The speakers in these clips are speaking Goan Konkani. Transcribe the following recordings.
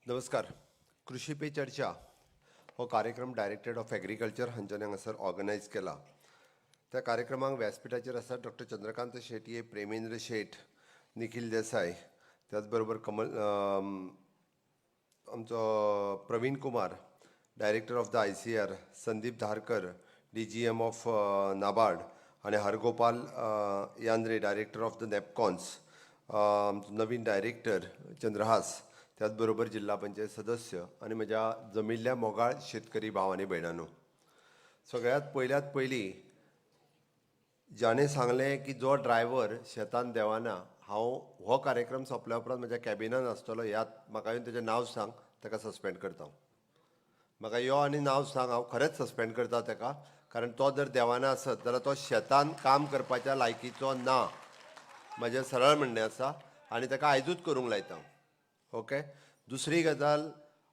नमस्कार. कृषी पे चर्चा हो कार्यक्रम डायरेक्टरेट ऑफ एग्रीकल्चर हांच्यानी हांगासर ऑर्गनायज केला. त्या कार्यक्रमाक व्यासपिठाचेर आसा डॉक्टर चंद्रकांत शेटये, प्रेमेंद्र शेट, निखील देसाय, त्याच बरोबर कमल आमचो प्रवीण Kumar, director of the ICAR, Sandeep Dharkar, DGM of NABARD आनी हरगोपाल यात्रे, डायरेक्टर ऑफ the नॅपकॉन्स, आमचो नवीन डायरेक्टर चंद्रहास, त्याच बरोबर जिल्हा पंचायत सदस्य आनी म्हज्या जमिल्ल्या मोगाळ शेतकरी भाव आनी भयणांनो, सगळ्यात पयल्यात पयलीं जाणें सांगलें की जो ड्रायव्हर शेतान देंवना, हांव हो कार्यक्रम सोंपल्या उपरांत म्हज्या कॅबिनान आसतलो. ह्यात म्हाका येवन तेजें नांव सांग, ताका सस्पेंड करता हांव. म्हाका यो आनी नांव सांग, हांव खरेंच सस्पेंड करता ताका, कारण तो जर देंवना आसत जाल्यार तो शेतान काम करपाच्या लायकीचो ना. म्हजें सरळ म्हणणें आसा आनी ताका आयजूच करूंक लायता. ओके, दुसरी गजाल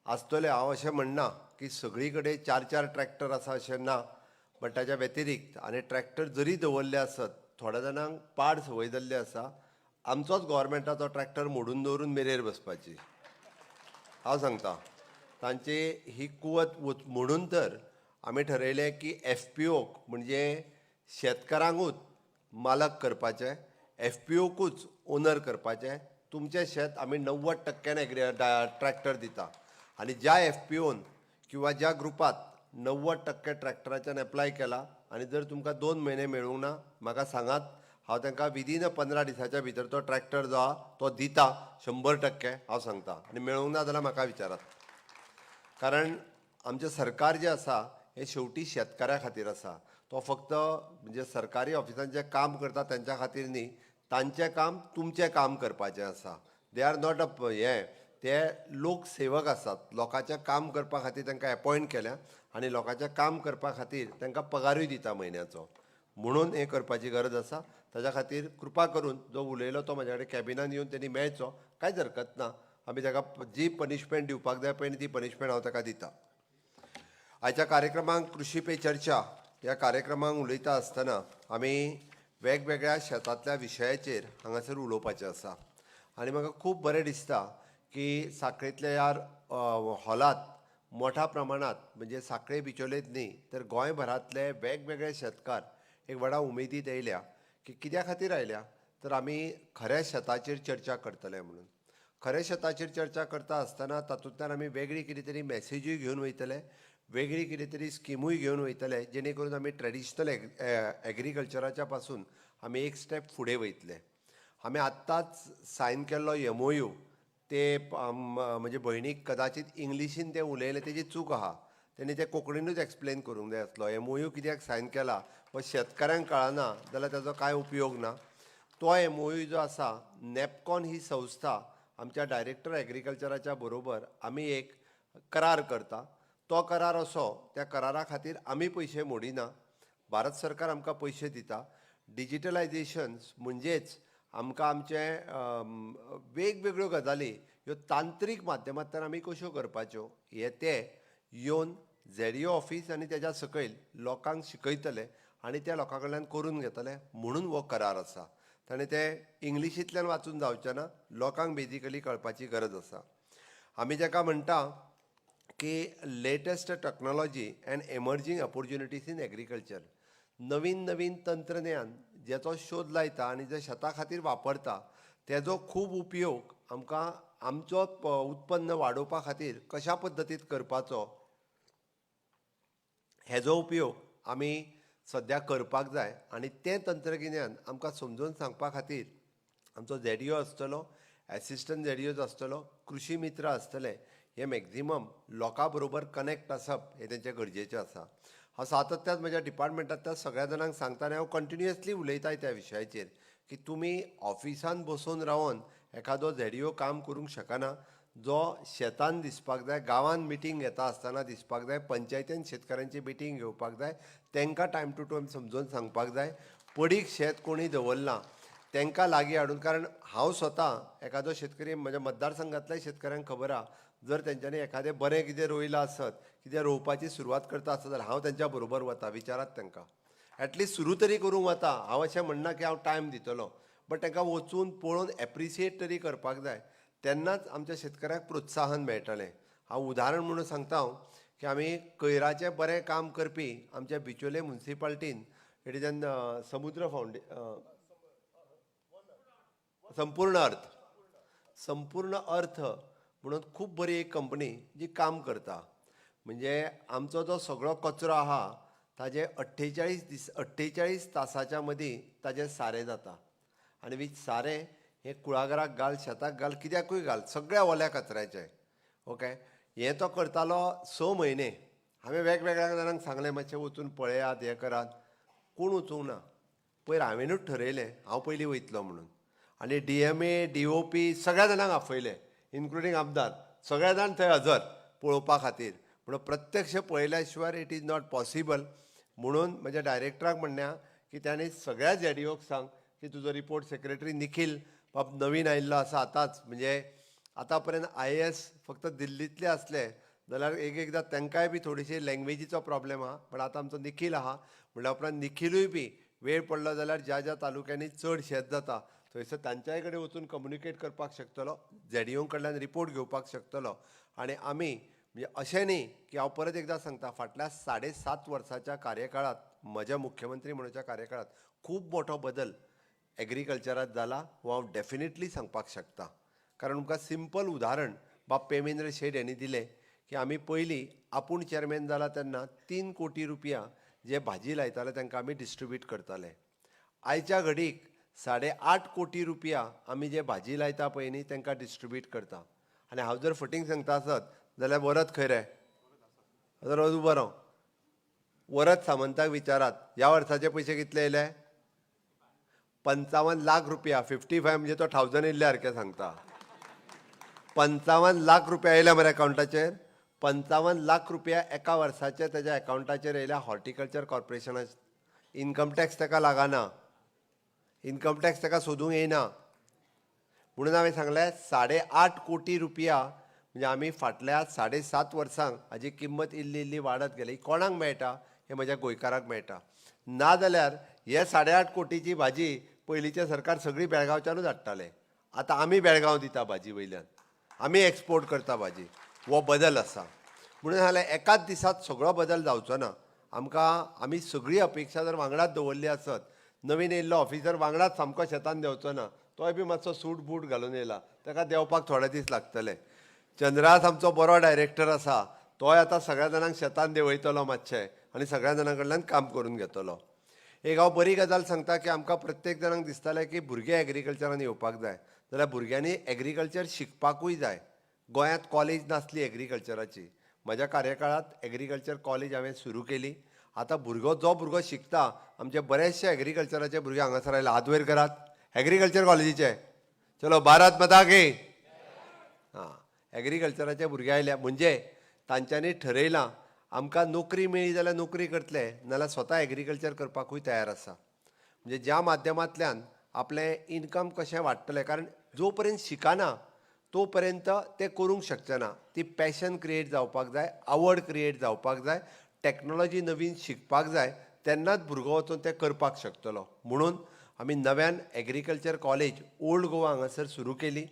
आसतलें, हांव अशें म्हणना की सगळी कडेन चार चार ट्रॅक्टर आसा अशें ना, बट ताच्या व्यतिरिक्त आनी ट्रॅक्टर जरी दवरले आसत, थोड्या जाणांक पाड संवय जाल्ली आसा आमचोच गोवोरमेंटाचो ट्रॅक्टर मोडून दवरून मेरेर बसपाची. हांव सांगता, तांची ही कुवत म्हणून तर आमी ठरयलें की एफपीओक म्हणजे शेतकारांकूच मालक करपाचें, एफपीओकूच ओनर करपाचें. तुमचें शेत आमी 90 टक्क्यान एग्री ट्रॅक्टर दिता आनी ज्या एफपीओन किंवा ज्या ग्रुपात 90% ट्रॅक्टराच्यान एप्लाय केला आनी जर तुमकां 2 म्हयने मेळूंक ना, म्हाका सांगात. हांव तांकां विदीन 15 दिसाच्या भितर तो ट्रॅक्टर जो आहा तो दिता, 100% हांव सांगता. आनी मेळूंक ना जाल्यार म्हाका विचारात, कारण आमचें सरकार जें आसा हें शेवटी शेतकाऱ्या खातीर आसा. तो फक्त म्हणजे सरकारी ऑफिसान जे काम करता तेंच्या खातीर न्ही. तांचें काम तुमचें काम करपाचें आसा. They are not a हें, ते लोकसेवक आसात. लोकांचें काम करपा खातीर तांकां एपॉयंट केल्या आनी लोकांचें काम करपा खातीर तांकां पगारूय दिता म्हयन्याचो. म्हणून हें करपाची गरज आसा. ताच्या खातीर कृपा करून जो उलयलो तो म्हाज्या कडेन कॅबिनान येवन तेणी मेळचो, कांयच हरकत ना. आमी ताका जी पनिशमेंट दिवपाक जाय पळय ती पनिशमेंट हांव ताका दिता. आयच्या कार्यक्रमाक, कृषी पे चर्चा ह्या कार्यक्रमाक उलयता आसतना आमी वेगवेगळ्या शेतांतल्या विशयाचेर हांगासर उलोवपाचें आसा आनी म्हाका खूब बरें दिसता की साखळेंतल्या ह्या हॉलांत मोठ्या प्रमाणांत, म्हणजे साखळे बिचोलेत न्ही तर गोंयभरांतले वेगवेगळे शेतकार एक व्हडा उमेदीत येयल्या की कित्या खातीर आयल्या तर आमी खऱ्या शेताचेर चर्चा करतले म्हणून. खऱ्या शेताचेर चर्चा करता आसतना तातूंतल्यान आमी वेगळी कितें तरी मॅसेजूय घेवन वयतले, वेगळी कितें तरी स्किमूय घेवन वयतले, जेणे करून आमी ट्रेडिशनल एग्रीकल्चराच्या पासून आमी एक स्टेप फुडें वयतले. आमी आत्तांच सायन केल्लो एमओयू, ते म्हजे भयणीक कदाचीत इंग्लिशीन तें उलयलें, तेजी चूक आहा. तेणी तें कोंकणीनूच एक्सप्लेन करूंक जाय आसलो. एमओयू कित्याक सायन केला हो शेतकाऱ्यांक कळना जाल्यार ताजो कांय उपयोग ना. तो एमओयू जो आसा, नॅपकॉन ही संस्था आमच्या डायरेक्टर एग्रीकल्चराच्या बरोबर आमी एक करार करता. तो करार असो, त्या करारा खातीर आमी पयशे मोडिना, भारत सरकार आमकां पयशे दिता. डिजिटलायजेशन म्हणजेच आमकां आमचे वेगवेगळ्यो गजाली ह्यो तांत्रीक माध्यमांतल्यान आमी कश्यो करपाच्यो हे ते येवन झेडीओ ऑफीस आनी तेज्या सकयल लोकांक शिकयतले आनी त्या लोकां कडल्यान करून घेतले म्हणून हो करार आसा. ताणें तें इंग्लिशींतल्यान वाचून जावचें ना, लोकांक बेजिकली कळपाची गरज आसा. आमी जाका म्हणटा की latest technology and emerging opportunities in agriculture, नवीन नवीन तंत्रज्ञान ज्याचो शोध लायता आनी जे शेता खातीर वापरता, तेजो खूब उपयोग आमकां आमचो उत्पन्न वाडोवपा खातीर कशा पद्दतीन करपाचो, हेजो उपयोग आमी सद्या करपाक जाय. आनी तें तंत्रगिन्यान आमकां समजून सांगपा खातीर आमचो झेडीओ आसतलो, एसिस्टंट झेडीओज आसतलो, कृशी मित्र आसतले. हे मॅक्झिमम लोकां बरोबर कनेक्ट आसप हें तेंचें गरजेचें आसा. हांव सातत्यान म्हज्या डिपार्टमेंटांतल्या सगळ्या जाणांक सांगता आनी हांव कंटिन्युअसली उलयताय त्या विशयाचेर की तुमी ऑफिसान बसून रावन एखादो झेडीओ काम करूंक शकना. जो शेतान दिसपाक जाय, गांवांत मिटींग घेता आसतना दिसपाक जाय, पंचायतीन शेतकारांची मिटींग घेवपाक जाय, तांकां टायम टू टायम समजून सांगपाक जाय. पडीक शेत कोणी दवरलां तांकां लागीं हाडून, कारण हांव स्वता एखादो शेतकरी, म्हज्या मतदारसंघातल्या शेतकऱ्यांक खबर आहा, जर तेंच्यांनी एखादें बरें कितें रोयलां आसत, कितें रोवपाची सुरवात करता आसत जाल्यार हांव तेंच्या बरोबर वता. विचारात तांकां, एटलिस्ट सुरू तरी करूंक वता. हांव अशें म्हणना की हांव टायम दितलो, बट तांकां वचून पळोवन एप्रिशिएट तरी करपाक जाय. तेन्नाच आमच्या शेतकऱ्याक प्रोत्साहन मेळटलें. हांव उदाहरण म्हणून सांगता हांव की आमी कयराचें बरें काम करपी आमच्या बिचोले मुन्सिपाल्टीन, it is an समुद्र फावंडे संपूर्ण अर्थ, संपूर्ण अर्थ म्हणून खूब बरी एक कंपनी जी काम करता. म्हणजे आमचो जो सगळो कचरो आहा ताजे 48 दीस, 48 तासाच्या मदीं ताजें सारें जाता आनी वीथ सारें हें कुळागराक घाल, शेताक घाल, कित्याकूय घाल, सगळ्या ओल्या कचऱ्याचें. ओके, हें तो करतालो 6 म्हयने. हांवें वेगवेगळ्या जाणांक सांगलें, मातशें वचून पळयात, हें करात. कोण वचूंक ना. पयर हांवेनूच ठरयलें हांव पयलीं वयतलो म्हणून आनी डीएमए, डीओपी सगळ्या जाणांक आपयले, इन्क्लुडींग आमदार. सगळे जाण थंय हजर पळोवपा खातीर. म्हणून प्रत्यक्ष पळयल्या शिवाय it is not possible. म्हणून म्हज्या डायरेक्टराक म्हणणें आहा की ताणें सगळ्या झेडीओक सांग की तुजो रिपोर्ट सेक्रेटरी निखील बाब नवीन आयिल्लो आसा आतांच. म्हणजे आतां पर्यंत आयएएस फक्त दिल्लींतले आसले जाल्यार एक एकदां तांकांय बी थोडीशी लँग्वेजीचो प्रॉब्लेम आहा, पण आतां आमचो निखील आहा म्हणल्या उपरांत निखिलूय बी वेळ पडलो जाल्यार ज्या ज्या तालुक्यांनी चड शेत जाता थंयसर तांच्याय कडेन वचून कम्युनिकेट करपाक शकतलो, झेडीओ कडल्यान रिपोर्ट घेवपाक शकतलो. आनी आमी म्हणजे अशें न्ही की, हांव परत एकदां सांगता, फाटल्या 7.5 वर्साच्या कार्यकाळांत, म्हज्या मुख्यमंत्री म्हणूच्या कार्यकाळांत खूब मोठो बदल एग्रीकल्चरात जाला हो हांव डेफिनेटली सांगपाक शकता. कारण तुमकां सिंपल उदाहरण बाब पेमेंद्र शेट यांनी दिलें की आमी पयलीं आपूण चेअरमॅन जाला तेन्ना 3 कोटी रुपया जे भाजी लायताले तांकां आमी डिस्ट्रिब्यूट करताले. आयच्या घडीक 8.5 कोटी रुपया आमी जे भाजी लायता पळय न्ही तांकां डिस्ट्रिब्यूट करता. आनी हांव जर फटींग सांगता आसत जाल्यार वरत खंय रे जाल्यार उबो राव, वरत सामंताक विचारात, ह्या वर्साचे पयशे कितले येयले? 55 लाख रुपया. 55 म्हणजे तो थावजंड येयल्ले सारकें सांगता. 55 लाख रुपया येयले मरे अकावंटाचेर. 55 लाख रुपया एका वर्साचे तेज्या अकावंटाचेर येयल्या हॉर्टिकल्चर कॉर्पोरेशना. इन्कम टॅक्स ताका लागना, इन्कम टॅक्स ताका सोदूंक येयना. म्हणून हांवें सांगलें, 8.5 कोटी रुपया म्हणजे आमी फाटल्या 7.5 वर्सांक हाजी किंमत इल्ली इल्ली वाडत गेली. कोणाक मेळटा हें? म्हज्या गोंयकाराक मेळटा. नाजाल्यार हे 8.5 कोटीची भाजी पयलींचें सरकार सगळी बेळगांवच्यानूच हाडटाले. आतां आमी बेळगांव दिता भाजी वयल्यान, आमी एक्सपोर्ट करता भाजी. हो बदल आसा. म्हणून सांगलें, एकाच दिसात सगळो बदल जावचो ना. आमकां आमी सगळी अपेक्षा जर वांगडाच दवरली आसत, नवीन येयल्लो ऑफिसर वांगडाच सामको शेतान देंवचो ना. तोय बी मातसो सूट बूट घालून येयला, ताका देंवपाक थोडे दीस लागतले. चंद्रास आमचो बरो डायरेक्टर आसा, तोय आतां सगळ्या जाणांक शेतान देंवयतलो मातशें आनी सगळ्या जाणां कडल्यान काम करून घेतलो. एक हांव बरी गजाल सांगता की आमकां प्रत्येक जाणांक दिसतालें की भुरगे एग्रीकल्चरान येवपाक जाय जाल्यार भुरग्यांनी एग्रीकल्चर शिकपाकूय जाय. गोंयांत कॉलेज नासली एग्रीकल्चराची. म्हज्या कार्यकाळांत एग्रीकल्चर कॉलेज हांवें सुरू केली. आतां भुरगो, जो भुरगो शिकता, आमचे बरेचशे एग्रीकल्चराचे भुरगे हांगासर आयले. हात वयर करात एग्रीकल्चर कॉलेजीचे. चलो, भारत माता की. हां, एग्रीकल्चराचे भुरगे आयल्या म्हणजे तांच्यांनी ठरयलां, आमकां नोकरी मेळ्ळी जाल्यार नोकरी करतले, नाल्यार स्वता एग्रीकल्चर करपाकूय तयार आसा. म्हणजे ज्या माध्यमांतल्यान आपलें इनकम कशें वाडटलें, कारण जो पर्यंत शिकना तो पर्यंत ते करूंक शकचे ना. ती पॅशन क्रिएट जावपाक जाय, आवड क्रिएट जावपाक जाय, टॅक्नोलॉजी नवीन शिकपाक जाय, तेन्नाच भुरगो वचून तें करपाक शकतलो. म्हणून आमी नव्यान एग्रीकल्चर कॉलेज ओल्ड गोवा हांगासर सुरू केली.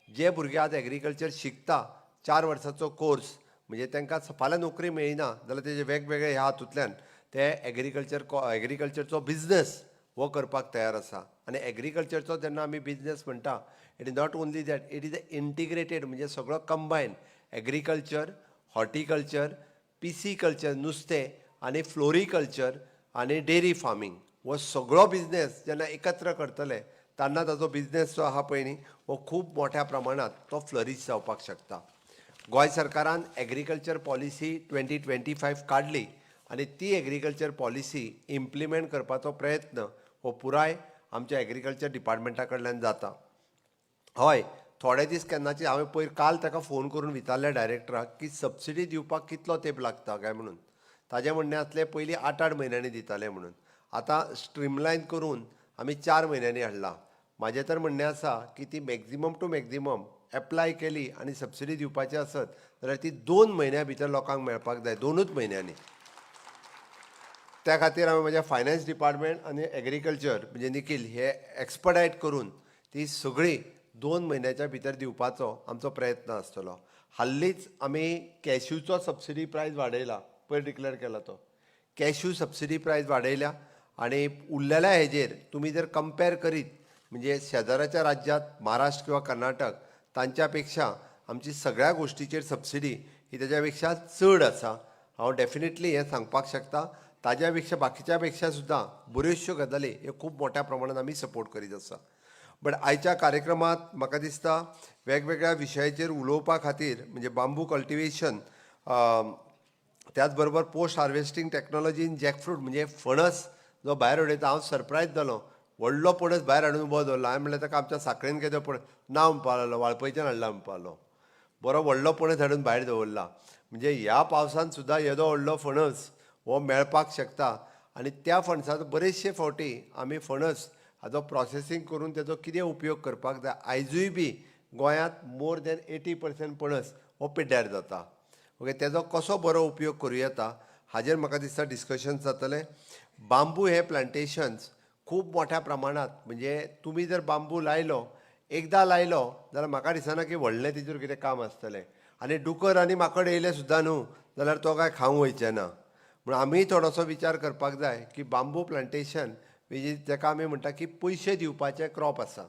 जे भुरगे आज एग्रीकल्चर शिकता, 4 वर्साचो कोर्स, म्हणजे तांकां फाल्यां नोकरी मेळना जाल्यार तेजे वेगवेगळे ह्या हातूंतल्यान ते एग्रीकल्चरचो बिजनस हो करपाक तयार आसा. आनी एग्रीकल्चरचो जेन्ना आमी बिजनस म्हणटा, it is not only that, it is a integrated, म्हणजे सगळो कंबायन एग्रीकल्चर, हॉर्टिकल्चर, पिसिकल्चर, नुस्तें आनी फ्लोरिकल्चर आनी डेरी फार्मींग. हो सगळो बिजनेस जेन्ना एकत्र करतले तेन्ना ताचो बिजनेस जो आहा पळय न्ही, हो खूब मोठ्या प्रमाणात तो फ्लरीश जावपाक शकता. गोंय सरकारान एग्रीकल्चर पॉलिसी 2025 काडली आनी ती एग्रीकल्चर पॉलिसी इम्प्लिमेंट करपाचो प्रयत्न हो पुराय आमच्या एग्रीकल्चर डिपार्टमेंटा कडल्यान जाता. हय, थोडे दीस केन्नाचे हांवें पयर काल ताका फोन करून विचारलें डायरेक्टराक की सबसिडी दिवपाक कितलो तेंप लागता काय म्हणून. ताजें म्हणणें आसलें, पयलीं 8-8 म्हयन्यांनी दिताले म्हणून, आतां स्ट्रीमलायन करून आमी 4 म्हयन्यांनी हाडला. म्हाजें तर म्हणणें आसा की ती मॅक्झिमम टू मॅक्झिमम एप्लाय केली आनी सबसिडी दिवपाची आसत जाल्यार ती 2 म्हयन्या भितर लोकांक मेळपाक जाय, 2ूच म्हयन्यांनी. त्या खातीर हांवें म्हज्या फायनान्स डिपार्टमेंट आनी एग्रीकल्चर म्हणजे निखील हे एक्सपडायट करून ती सगळी 2 म्हयन्याच्या भितर दिवपाचो आमचो प्रयत्न आसतलो. हाल्लीच आमी कॅश्यूचो सबसिडी प्रायस वाडयला. पयर डिक्लेअर केला तो कॅश्यू सबसिडी प्रायस वाडयल्या. आनी उरलेल्या हेजेर तुमी जर कंपेर करीत म्हणजे शेजाराच्या राज्यांत महाराष्ट्र किंवा कर्नाटक, तांच्या पेक्षा आमची सगळ्या गोश्टीचेर सबसिडी ही तेज्या पेक्षा चड आसा. हांव डेफिनेटली हें सांगपाक शकता. ताज्या पेक्षा, बाकीच्या पेक्षा सुद्दां बऱ्योचश्यो गजाली ह्यो खूब मोठ्या प्रमाणान आमी सपोर्ट करीत आसा. बट आयच्या कार्यक्रमात म्हाका दिसता वेगवेगळ्या विशयाचेर उलोवपा खातीर, म्हणजे बांबू कल्टिवेशन, त्याच बरोबर post harvesting technology in jackfruit, म्हणजे फणस जो भायर उडयता. हांव सरप्रायज जालो, व्हडलो पणस भायर हाडून उबो दवरलो. हांवें म्हणलें ताका, आमच्या साखळेन केदो पणस ना म्हणपा लागलो, वाळपयच्यान हाडला म्हणपा लागलो. बरो व्हडलो पणस हाडून भायर दवरला. म्हणजे ह्या पावसान सुद्दां येदो व्हडलो फणस हो मेळपाक शकता. आनी त्या फणसाचो बरेचशे फावटी आमी फणस हाजो प्रोसेसींग करून तेजो कितें उपयोग करपाक जाय. आयजूय बी गोंयांत मोर दॅन 80% पणस हो पिड्ड्यार जाता. ओके, तेजो कसो बरो उपयोग करूं येता हाजेर म्हाका दिसता डिस्कशन जातलें. बांबू हे प्लांटेशन्स खूब मोठ्या प्रमाणांत, म्हणजे तुमी जर बांबू लायलो, एकदां लायलो जाल्यार म्हाका दिसना की व्हडलें तेजेर कितें काम आसतलें. आनी डुकर आनी माकड येयले सुद्दां न्हू जाल्यार तो काय खावंक वयचें ना. म्हूण आमी थोडोसो विचार करपाक जाय की बांबू प्लांटेशन म्हणजे ताका आमी म्हणटा की पयशे दिवपाचें क्रॉप आसा.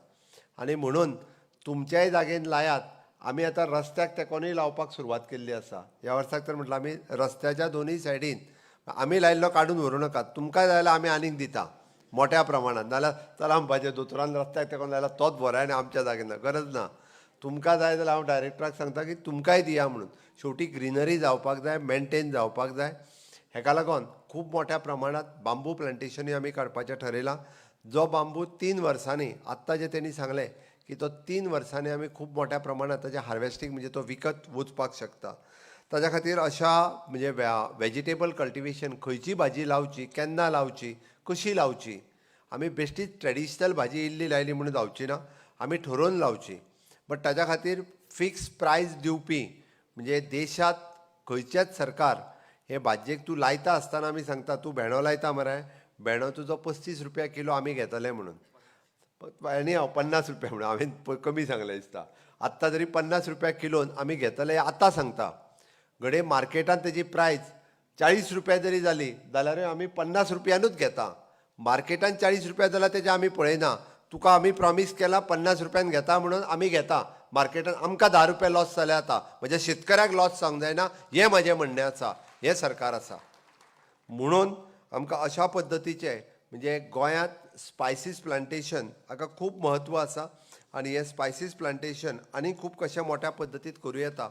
आनी म्हणून तुमच्याय जागेन लायात. आमी आतां रस्त्याक तेकोनूय लावपाक सुरवात केल्ली आसा. ह्या वर्साक तर म्हटलं आमी रस्त्याच्या दोनूय सायडीन आमी लायिल्लो काडून व्हरूं नाकात. तुमकां जाय जाल्यार आमी आनीक दिता मोठ्या प्रमाणात. नाल्यार चला म्हणपाचें, दोतोरान रस्त्याक तेकोन लायला तोच बरो आनी आमच्या जागेन ना. गरज ना. तुमकां जाय जाल्यार हांव डायरेक्टराक सांगता की तुमकांय दिया म्हणून. शेवटी ग्रिनरी जावपाक जाय, मेनटेन जावपाक जाय. हेका लागून खूब मोठ्या प्रमाणात बांबू प्लांटेशनूय आमी काडपाचें ठरयलां. जो बांबू 3 वर्सांनी, आत्तां जें तेणी सांगलें की तो 3 वर्सांनी आमी खूब मोठ्या प्रमाणात ताजें हार्वेस्टींग, म्हणजे तो विकत वचपाक शकता. ताज्या खातीर अशा म्हणजे वेजिटेबल कल्टिवेशन, खंयची भाजी लावची, केन्ना लावची, कशी लावची. आमी बेश्टीच ट्रेडिशनल भाजी इल्ली लायली म्हणून जावची ना, आमी ठरोवन लावची. बट ताज्या खातीर फिक्स प्रायस दिवपी, म्हणजे देशांत खंयचेच सरकार हे भाजयेक तूं लायता आसतना आमी सांगता, तूं भेंडो लायता मरे, भेंडो तुजो 35 रुपया किलो आमी घेतले म्हणून. आनी हांव 50 रुपया म्हणून हांवें कमी सांगलें दिसता. आत्तां तरी 50 रुपया किलोन आमी घेतले आतां सांगता. घडये मार्केटान तेजी प्रायस 40 रुपया जरी जाली जाल्यारूय आमी 50 रुपयानूच घेता. मार्केटान 40 रुपया जाल्यार तेजें आमी पळयना. तुका आमी प्रॉमीस केला 50 रुपयान घेता म्हणून आमी घेता. मार्केटान आमकां 10 रुपया लॉस जाल्यार जाता, म्हज्या शेतकऱ्याक लॉस जावंक जायना, हें म्हाजें म्हणणें आसा. हें सरकार आसा म्हणून आमकां अशा पद्दतीचे, म्हणजे गोंयांत स्पायसीस प्लांटेशन हाका खूब म्हत्व आसा. आनी हें स्पायसीस प्लांटेशन आनी खूब कशें मोठ्या पद्दतीत करूं येता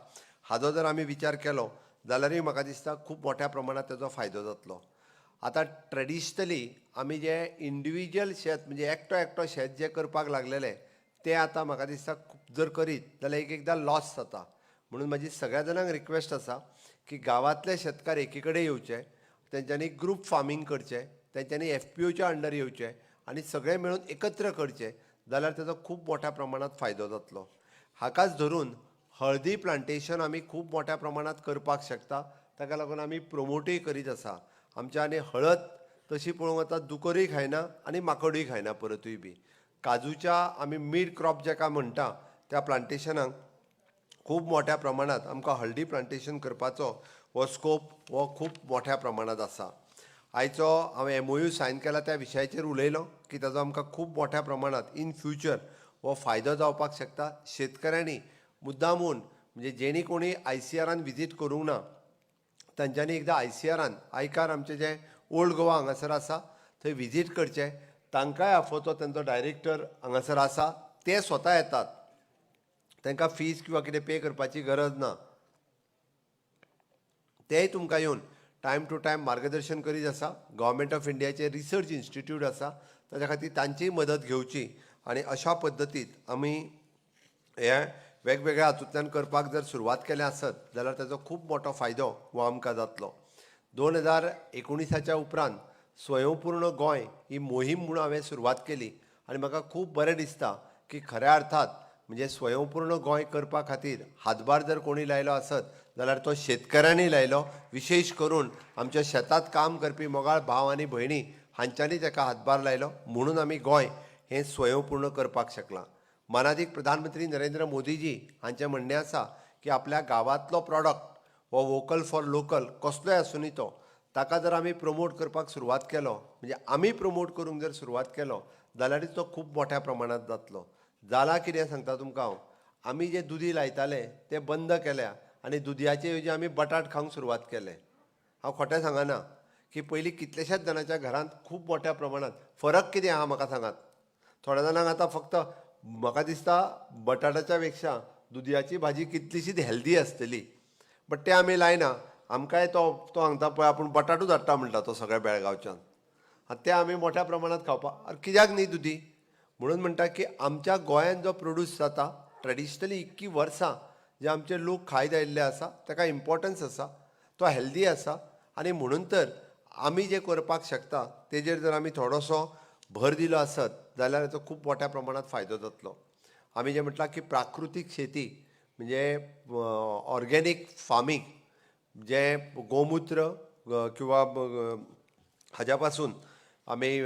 हाजो जर आमी विचार केलो जाल्यारूय म्हाका दिसता खूब मोठ्या प्रमाणात तेजो फायदो जातलो. आतां ट्रेडिशनली आमी जे इंडिविज्युअल शेत, म्हणजे एकटो एकटो शेत जे करपाक लागलेले, ते आतां म्हाका दिसता खूब जर करीत जाल्यार एक एकदां लॉस जाता. म्हणून म्हाजी सगळ्या जाणांक रिक्वेस्ट आसा की गांवांतले शेतकार एकी कडेन येवचे, तेंच्यांनी ग्रूप फार्मींग करचें, तेंच्यांनी एफपीओच्या अंडर येवचें आनी सगळे मेळून एकत्र करचे जाल्यार तेजो खूब मोठ्या प्रमाणात फायदो जातलो. हाकाच धरून हळदी प्लांटेशन आमी खूब मोठ्या प्रमाणात करपाक शकता. ताका लागून आमी प्रोमोटूय करीत आसा आमच्या. आनी हळद तशी पळोवंक वता दुकरूय खायना आनी माकडूय खायना. परतूय बी काजूच्या आमी मीड क्रॉप जेका म्हणटा त्या प्लांटेशनाक खूब मोठ्या प्रमाणात आमकां हळदी प्लांटेशन करपाचो हो स्कोप हो खूब मोठ्या प्रमाणात आसा. आयचो हांव एमओयू सायन केला त्या विशयाचेर उलयलो की ताजो आमकां खूब मोठ्या प्रमाणात इन फ्युचर हो फायदो जावपाक शकता. शेतकऱ्यांनी मुद्दामून, म्हणजे जेणी कोणी आयसीआरान विजीट करूंक ना तांच्यांनी एकदां आयसीआरान, आयकार आमचें जें ओल्ड गोवा हांगासर आसा थंय विजीट करचें. तांकांय आफोवचो. तांचो डायरेक्टर हांगासर आसा, ते स्वता येतात. तांकां फीज किंवा कितें पे करपाची गरज ना. तेय तुमकां येवन टायम टू टायम मार्गदर्शन करीत आसा. गव्हर्मेंट ऑफ इंडियाचे रिसर्च इन्स्टिट्यूट आसा, ताच्या खातीर तांचीय मदत घेवची. आनी अशा पद्दतीत आमी हे वेगवेगळ्या हातूंतल्यान करपाक जर सुरवात केल्या आसत जाल्यार ताजो खूब मोठो फायदो हो आमकां जातलो. 2019च्या उपरांत स्वयंपूर्ण गोंय ही मोहीम म्हणून हांवें सुरवात केली आनी म्हाका खूब बरें दिसता की खऱ्या अर्थात म्हणजे स्वयंपूर्ण गोंय करपा खातीर हातभार जर कोणी लायलो आसत जाल्यार तो शेतकऱ्यांनी लायलो. विशेश करून आमच्या शेतांत काम करपी मोगाळ भाव आनी भयणी हांच्यांनी ताका हातभार लायलो म्हणून आमी गोंय हें स्वयंपूर्ण करपाक शकलां. मानादीक प्रधानमंत्री नरेंद्र मोदीजी हांचें म्हणणें आसा की आपल्या गांवांतलो प्रॉडक्ट हो वोकल फॉर लोकल कसलोय आसुनी तो, ताका जर आमी प्रमोट करपाक सुरवात केलो, म्हणजे आमी प्रमोट करूंक जर सुरवात केलो जाल्यारच तो खूब मोठ्या प्रमाणांत जातलो. जाला कितें सांगता तुमकां हांव, आमी जे दुदी लायताले ते बंद केल्या आनी दुदयाचे ऐवजी आमी बटाट खावंक सुरवात केले. हांव खोटें सांगना की पयलीं कितल्याशाच जाणांच्या घरांत खूब मोठ्या प्रमाणांत फरक कितें आहा म्हाका सांगात. थोड्या जाणांक आतां फक्त म्हाका दिसता बटाटाच्या पेक्षा दुदयाची भाजी कितलीशीच हेल्दी आसतली, बट ते आमी लायना. आमकांय तो तो सांगता पळय आपूण बटाटूच हाडटा म्हणटा तो सगळ्या बेळगांवच्यान, आनी ते आमी मोठ्या प्रमाणांत खावपाक. आरे कित्याक न्ही दुदी? म्हणून म्हणटा की आमच्या गोंयांत जो प्रोड्यूस जाता ट्रेडिशनली इतकी वर्सां जे आमचे लोक खायत आयिल्ले आसा ताका इम्पोर्टन्स आसा, तो हेल्दी आसा. आनी म्हणून तर आमी जे करपाक शकता तेजेर जर आमी थोडोसो भर दिलो आसत जाल्यार ताचो खूब मोठ्या प्रमाणांत फायदो जातलो. आमी जें म्हटलां की प्राकृतीक शेती म्हणजे ऑर्गेनीक फार्मींग, जें गोमुत्र किंवा हाज्या पासून आमी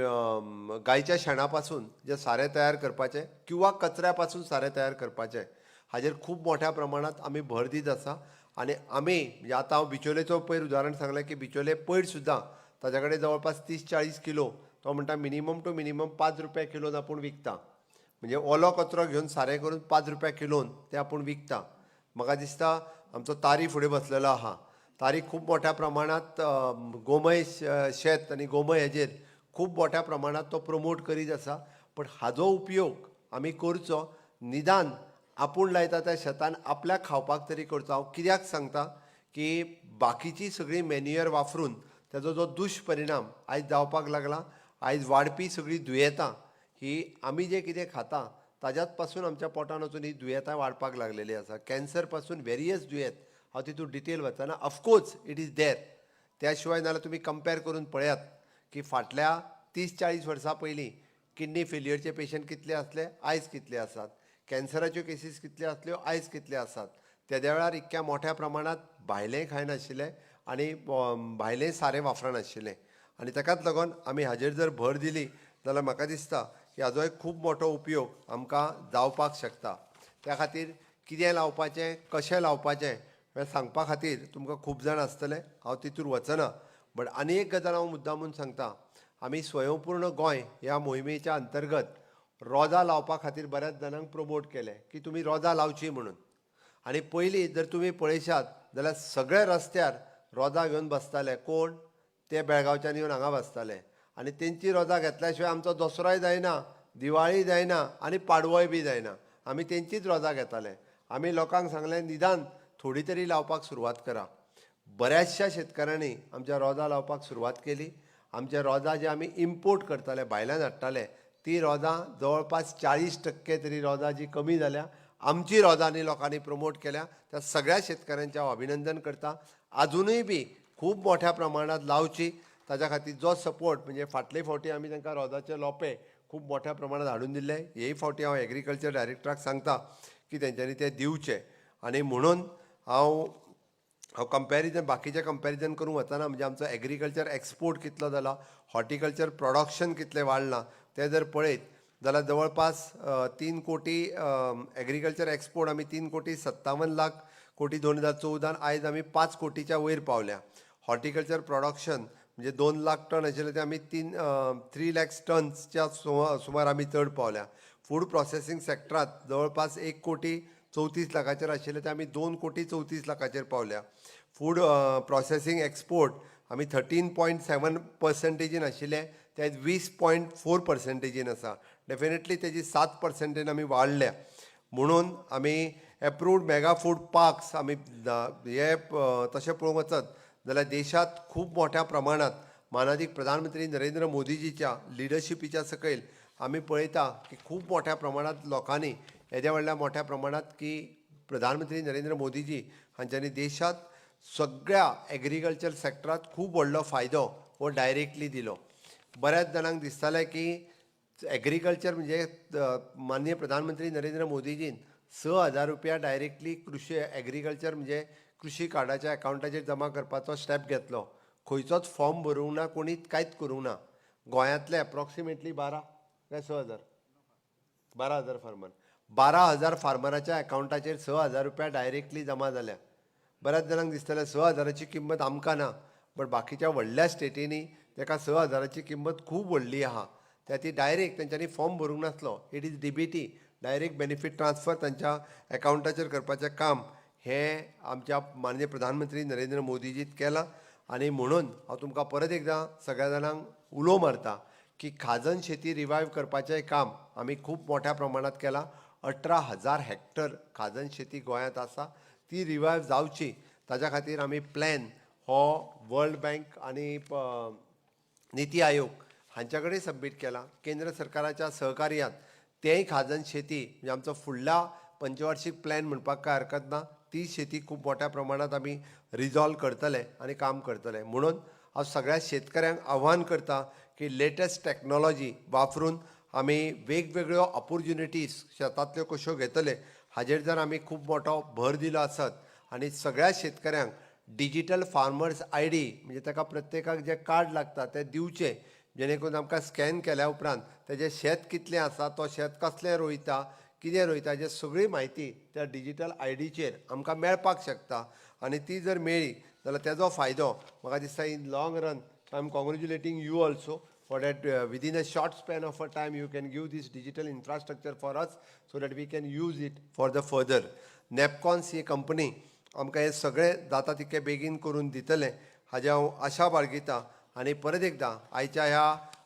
गायच्या शेणा पासून जें सारें तयार करपाचें किंवा कचऱ्या पासून सारें तयार करपाचें, हाजेर खूब मोठ्या प्रमाणांत आमी भर दीत आसा. आनी आमी म्हणजे आतां हांव बिचोलेचो पयर उदाहरण सांगलें की बिचोले पयर सुद्दां ताच्या कडेन जवळपास 30-40 किलो, तो म्हणटा मिनिमम टू मिनिमम 5 रुपया किलोन आपूण विकता. म्हणजे ओलो कचरो घेवन सारें करून 5 रुपया किलोन ते आपूण विकता. म्हाका दिसता आमचो तारी फुडें बसलेलो आहा, तारी खूब मोठ्या प्रमाणांत गोमय शेत आनी गोमय हेजेर खूब मोठ्या प्रमाणांत तो प्रमोट करीत आसा. पण हाजो उपयोग आमी करचो, निदान आपूण लायता त्या शेतान आपल्याक खावपाक तरी करचो. हांव कित्याक सांगता की बाकीची सगळी मॅन्युअर वापरून ताजो जो दुश्परिणाम आयज जावपाक लागला, आयज वाडपी सगळीं दुयेंतां ही आमी जें कितें खाता ताज्याच पासून आमच्या पोटान वचून ही दुयेंतां वाडपाक लागलेली आसा. कॅन्सर पासून वेरियस दुयेंत, हांव तितून डिटेल वचना, of course it is there. त्या शिवाय नाल्यार तुमी कंपेर करून पळयात की फाटल्या 30-40 वर्सां पयलीं किडनी फेल्युअरचे पेशंट कितले आसले, आयज कितले आसात, कॅन्सराच्यो केसीस कितल्यो आसल्यो, आयज कितले आसात. तेद्या वेळार इतक्या मोठ्या प्रमाणांत भायलें खायनाशिल्लें आनी भायलें सारें वापरनाशिल्लें. आनी ताकाच लागून आमी हाजेर जर भर दिली जाल्यार म्हाका दिसता की हाजो एक खूब मोठो उपयोग आमकां जावपाक शकता. त्या खातीर कितें लावपाचें, कशें लावपाचें हें सांगपा खातीर तुमकां खूब जाण आसतले, हांव तितूर वचना. बट आनी एक गजाल हांव मुद्दामून सांगता, आमी स्वयंपूर्ण गोंय ह्या मोहिमेच्या अंतर्गत रोजां लावपा खातीर बऱ्याच जाणांक प्रमोट केलें की तुमी रोजां लावचीं म्हणून. आनी पयलीं जर तुमी पळयशात जाल्यार सगळे रस्त्यार रोजां घेवन बसताले, कोण ते बेळगांवच्यान येवन हांगा बसताले आनी तेंची रोजां घेतल्या शिवाय आमचो दसरोय जायना, दिवाळी जायना आनी पाडवोय बी जायना. आमी तेंचीच रोजां घेताले. आमी लोकांक सांगलें निदान थोडी तरी लावपाक सुरवात करा. बऱ्याचशा शेतकारांनी आमच्या रोजां लावपाक सुरवात केली. आमच्या रोजां जे आमी इम्पोर्ट करताले, भायल्यान हाडटाले, ती रोजां जवळपास 40% तरी रोजां जी कमी जाल्या आमची रोजांनी लोकांनी प्रमोट केल्या. त्या सगळ्या शेतकऱ्यांचें हांव अभिनंदन करता. आजुनूय बी खूब मोठ्या प्रमाणांत लावची, ताच्या खातीर जो सपोर्ट म्हणजे फाटले फावटी आमी तांकां रोजाचे लोपे खूब मोठ्या प्रमाणांत हाडून दिल्ले, हेय फावटी हांव एग्रीकल्चर डायरेक्टराक सांगता की तेंच्यांनी ते दिवचे. आनी म्हणून हांव हांव कंपॅरिजन बाकीचें कंपॅरिजन करूंक वचना, म्हणजे आमचो एग्रीकल्चर एक्सपोर्ट कितलो जाला, हॉर्टिकल्चर प्रोडक्शन कितलें वाडलां तें जर पळयत जाल्यार जवळपास 3 कोटी एग्रीकल्चर एक्सपोर्ट आमी 3 कोटी 57 लाख कोटी 2014 आयज आमी 5 कोटीच्या वयर पावल्या. हॉर्टिकल्चर प्रोडक्शन म्हणजे 2 लाख टन आशिल्लें तें आमी 3 लॅक्स टन्सच्या सुमार आमी चड पावल्या. फूड प्रोसेसींग सॅक्टरांत जवळपास 1 कोटी 34 लाखाचेर आशिल्लें तें आमी 2 कोटी 34 लाखाचेर पावल्या. फूड प्रोसेसींग एक्सपोर्ट आमी 13.7 पर्संटेजीन आशिल्ले ते आयज 20.4 पर्संटेजीन आसा. डेफिनेटली तेजी 7 पर्संटेन आमी वाडल्या. म्हणून आमी एप्रूव्ड मेगा फूड पार्क्स आमी हे तशें पळोवंक वचत जाल्यार देशांत खूब मोठ्या प्रमाणांत मानादीक प्रधानमंत्री नरेंद्र मोदीजीच्या लिडरशिपीच्या सकयल आमी पळयता की खूब मोठ्या प्रमाणांत लोकांनी येद्या व्हडल्या मोठ्या प्रमाणांत की प्रधानमंत्री नरेंद्र मोदीजी हांच्यांनी देशांत सगळ्या एग्रीकल्चर सॅक्टरांत खूब व्हडलो फायदो हो डायरेक्टली दिलो. बऱ्याच जाणांक दिसतालें की एग्रीकल्चर म्हणजे माननीय प्रधानमंत्री नरेंद्र मोदीजीन 6,000 रुपया डायरेक्टली कृषी एग्रीकल्चर म्हणजे कृषी कार्डाच्या एकावंटाचेर जमा करपाचो स्टेप घेतलो. खंयचोच फॉर्म भरूंक ना, कोणीच कांयच करूंक ना. गोंयांतले एप्रॉक्सिमेटली 12 काय 6,000, 12,000 फार्मर, 12,000 फार्मराच्या अकावंटाचेर 6,000 रुपया डायरेक्टली जमा जाल्या. बऱ्याच जाणांक दिसतलें 6,000ची किंमत आमकां ना, बट बाकीच्या व्हडल्या स्टेटींनी ताका 6,000ची किंमत खूब व्हडली आहा. त्या ती डायरेक्ट तेंच्यांनी फॉर्म भरूंक नासलो. It is DBT, direct benefit transfer, तांच्या अकावंटाचेर करपाचें काम हें आमच्या माननीय प्रधानमंत्री नरेंद्र मोदीजीन केलां. आनी म्हणून हांव तुमकां परत एकदां सगळ्या जाणांक उलो मारता की खाजन शेती रिवायव करपाचें काम आमी खूब मोठ्या प्रमाणांत केलां. 18,000 हॅक्टर खाजन शेती गोंयांत आसा. ती रिवायव जावची ताच्या खातीर आमी प्लॅन हो वर्ल्ड बँक आनी निती आयोग हांच्या कडेन सबमीट केला. केंद्र सरकाराच्या सहकार्यान तेंय खाजन शेती म्हणजे आमचो फुडल्या पंचवार्शीक प्लॅन म्हणपाक कांय हरकत ना. ती शेती खूब मोठ्या प्रमाणांत आमी रिजॉल्व करतले आनी काम करतले. म्हणून हांव सगळ्या शेतकऱ्यांक आव्हान करता की लेटस्ट टॅक्नोलॉजी वापरून आमी वेगवेगळ्यो ऑपोर्च्युनिटीज शेतांतल्यो कश्यो घेतले हाजेर जर आमी खूब मोठो भर दिलो आसत आनी सगळ्या शेतकऱ्यांक डिजीटल फार्मर्स आयडी, म्हणजे ताका प्रत्येकाक जें कार्ड लागता तें दिवचें, जेणे करून आमकां स्कॅन केल्या उपरांत तेजें शेत कितलें आसा, तो शेत कसलें रोयता, कितें रोयता, हेजी सगळी म्हायती त्या डिजीटल आयडीचेर आमकां मेळपाक शकता. आनी ती जर मेळ्ळी जाल्यार तेजो फायदो म्हाका दिसता in long run. I am congratulating you also for that within a short span of a time you can give this digital infrastructure for us so that we can use it for the further. NABCONS he company आमकां हें सगळें जाता तितकें बेगीन करून दितलें हाजें हांव आशा बाळगितां. आनी परत एकदां आयच्या ह्या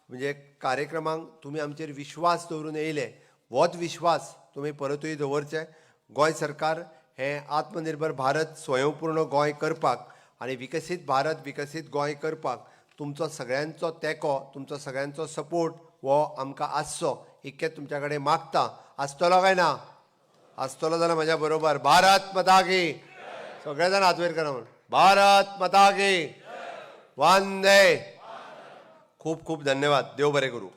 म्हणजे कार्यक्रमांक तुमी आमचेर विश्वास दवरून येयले, होच विश्वास तुमी परतूय दवरचे. गोंय सरकार हें आत्मनिर्भर भारत, स्वयंपूर्ण गोंय करपाक आनी विकसीत भारत, विकसीत गोंय करपाक तुमचो सगळ्यांचो तेंको, तुमचो सगळ्यांचो सपोर्ट हो आमकां आसचो इतकें तुमच्या कडेन मागता. आसतलो काय ना? आसतलो जाल्यार म्हज्या बरोबर भारत माता की. सगळे जाण हात वयर करा म्हण भारत माता की. वंदे. खूब खूब धन्यवाद. देव बरें करूं.